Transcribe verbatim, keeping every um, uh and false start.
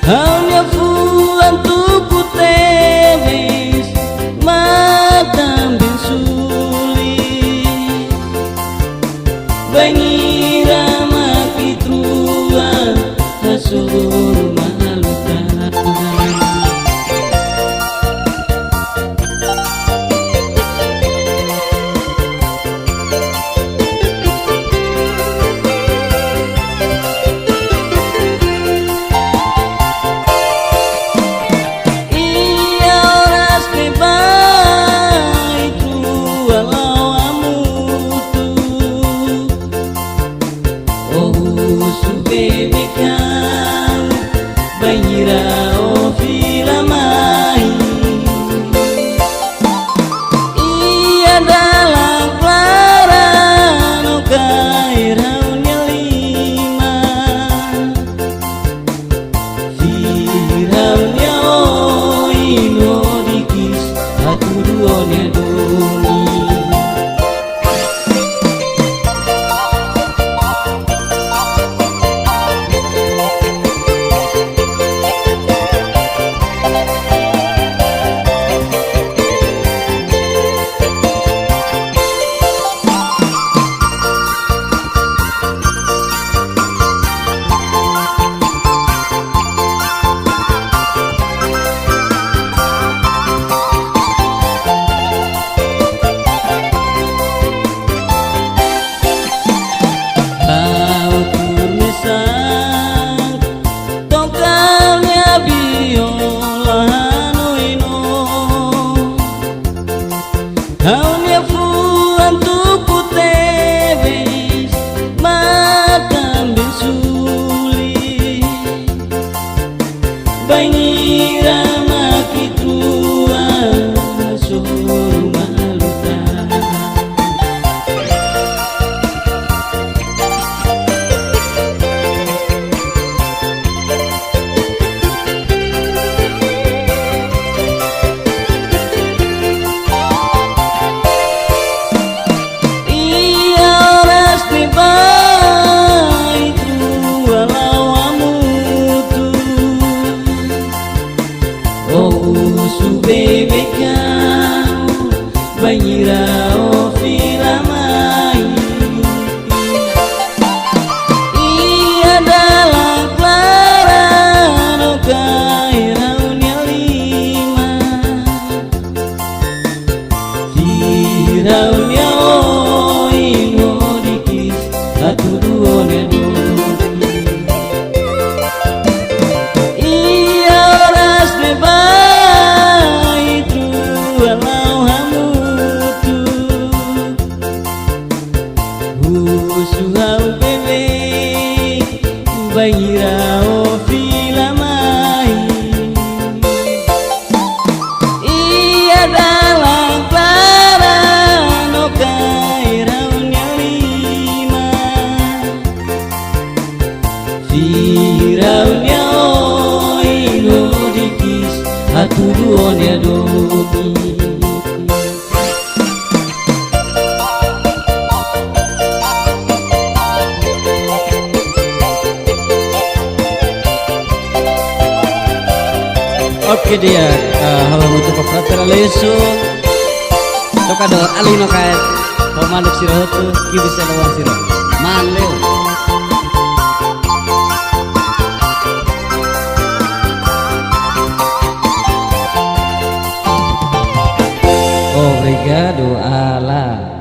Ha'u-nia fuan tuku tebes, matan-been suli. Bainhira mak ita rua hasoru malu-taan. Iha oras ne'ebá ita rua la'o hamutuk. Ó husu bebé ha'u, bainhira ó fila mai. Iha dalan klaran ó kaer ha'u-nia liman. Sira ha'u-nia oin, hodi kiss hatudu ó-nia domin. Ha'u tur mesak, toka ha'u-nia biola hanoin ó. Ha'u-nia fuan tuku tebes, matan-been suli. Bainhira mak ita rua hasoru malu-taan. Iha oras ne'ebá ita rua la'o hamutuk. Ó husu bebé ha'u, bainhira ó fila mai. Iha dalan klaran ó kaer ha'u-nia liman. Sira ha'u-nia oin, hodi kiss hatudu ó-nia domin. Iha oras ne'ebá ita rua la'o hamutuk. Husu ha'u bebé, bainhira ó fila mai. Iha dalan klaran ó kaer ha'u-nia liman. Sira ha'u-nia oin, hodi kiss hatudu ó-nia domin. Oke, di'ak, ah, halo mutu pa Frater Alesso. Tokadór, alin no kaer. Ho maluk sira hotu, kibi selawan sira. Maleu. Obrigadu, Ala.